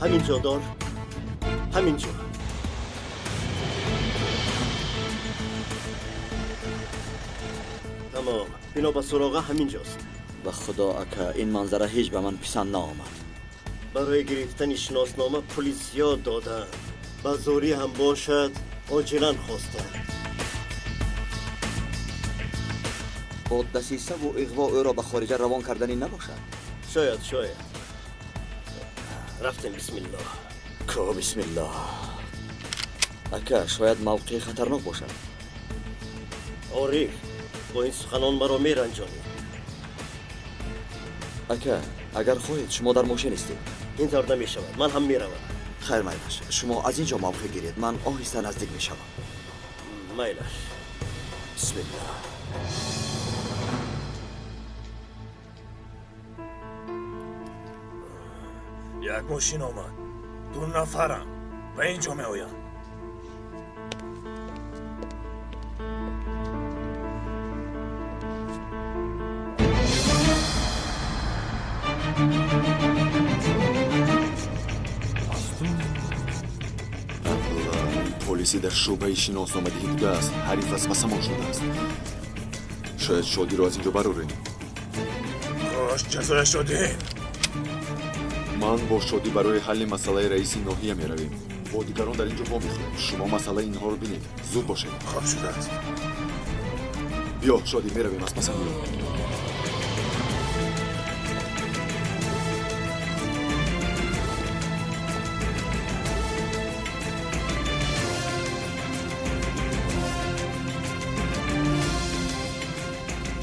Ҳаминҷо дор, ҳаминҷо. Тамом, бино ба суроға ҳаминҷост. Ба худо ака, ин манзара ҳеҷ ба ман писанд наомад. Барои гирифтани шиноснома пули зиёд доданд. Ба зӯрӣ ҳам бошад, оҷилан хостанд. Бо дасисаву иғво ӯро ба хориҷа равон карданӣ набошад? Шояд, шояд. Рафтем, бисмиллоҳ. Ко бисмиллоҳ. Ака, шояд мавқеъ хатарнок бошад. Ориф, бо ин суханон маро меранҷонӣ. Ака, агар хоҳед, шумо дар мошин истед. Ин тавр намешавад, ман ҳам меравам. Хайр, майлаш, шумо аз ин ҷо мавқеъ гиред, ман оҳиста наздик мешавам. Майлаш. Бисмиллоҳ. Як мошин омад. Ду нафарам ба ин ҷо меоянд. Полиси дар шӯъбаи шиносномадиҳӣ будааст. Ҳариф аз пасамон шудааст. Шояд Шодиро аз ин ҷо барорем. Кош ҷазояшро диҳем. Ман бо Шодӣ барои ҳалли масъалаи раиси ноҳия меравем. Бо дигарон дар ин ҷо вомехӯрем. Шумо масъалаи инҳоро бинед. Зуд бошед. Хоб шудааст. Биё, Шодӣ, меравем, аз пасам биё.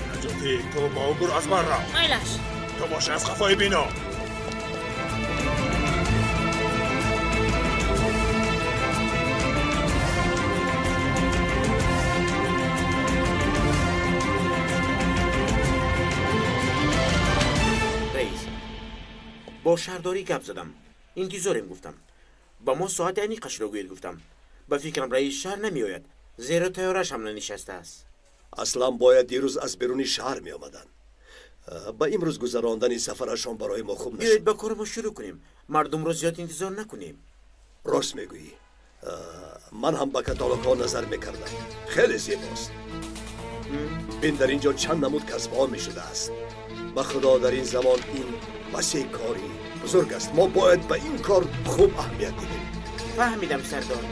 Наҷотӣ, ту бо ӯ гур аз ман рав. Майлаш. Ту бош аз қафои бино. Раис, бо шаҳрдорӣ гап задам. Интизорем гуфтам. Ба мо соати аниқашро гӯед гуфтам. Ба фикрам раиси шаҳр намеояд, зеро тайёраш ҳам нанишастааст. Аслан бояд дирӯз аз беруни шаҳр меомаданд. Ба имрӯз гузарондани сафарашон барои мо хуб нашуд. Биёед ба кори мо шурӯъ кунем. Мардумро зиёд интизор накунем. Рост мегӯӣ. Ман ҳам ба каталогҳо назар мекардам. Хеле зебост. Бин, дар ин ҷо чанд намуд касбҳо мешудааст. Ба худо, дар ин замон ин васеъ кори бузург аст. Мо бояд ба ин кор хуб аҳамият диҳем. Фаҳмидам, сардор.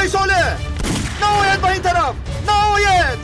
Акои Солеҳ! Наояд ба ин тараф! Наояд!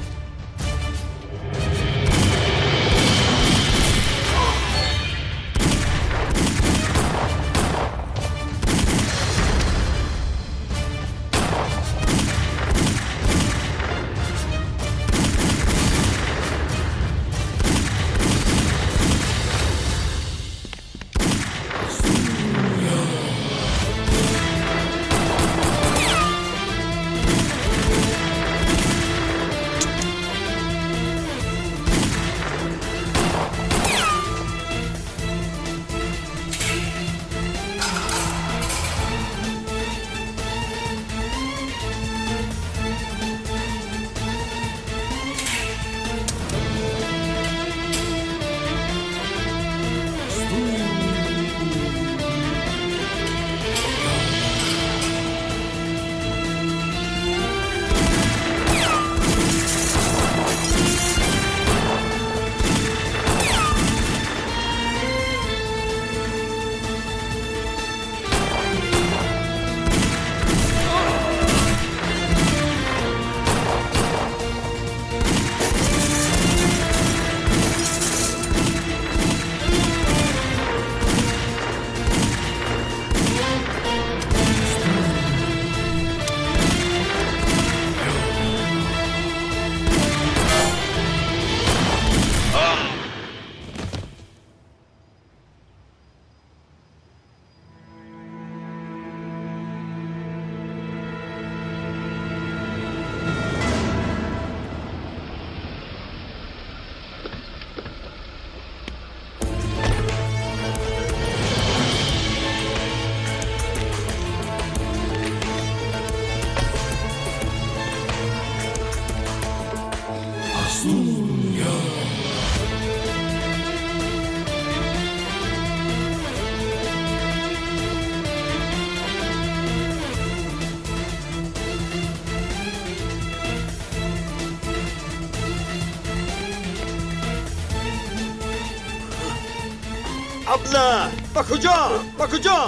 Абла! Ба куҷо? Ба куҷо?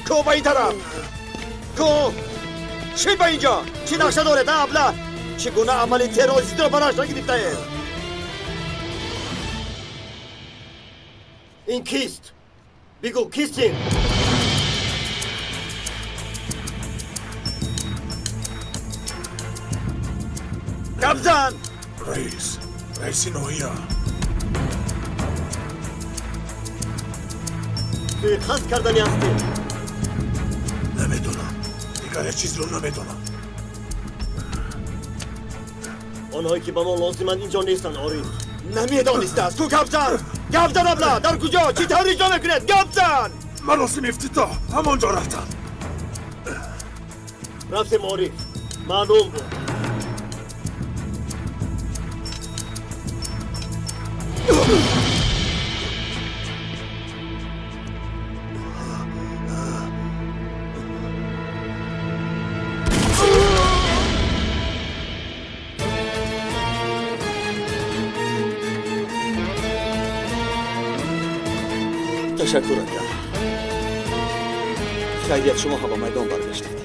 Ку ба ин тараф? Ку? Чӣ ба инҷо? Чӣ нақша доред, а, абла? Чӣ гуна амали террористиро ба нақша гирифтаед? Ин кист? Бигӯ, кист ин? Гап зан! Раис, раиси ноҳия. Суиқасд кардани ҳастем. Намедонам. Дигар ҳеҷ чизро намедонам. Онҳое ки ба мо лозиманд инҷо нестанд, Ориф. Намедонистааст. Ку гап зан! Гап зан, абла! Дар куҷо? Чӣ тавр иҷро мекунед? Гап зан! Маросими ифтитоҳ ҳамон ҷо рафтам. Рафтем, Ориф. Маълум буд. Ташаккур, ака. Хайрият, шумо ҳам ба майдон баргаштед.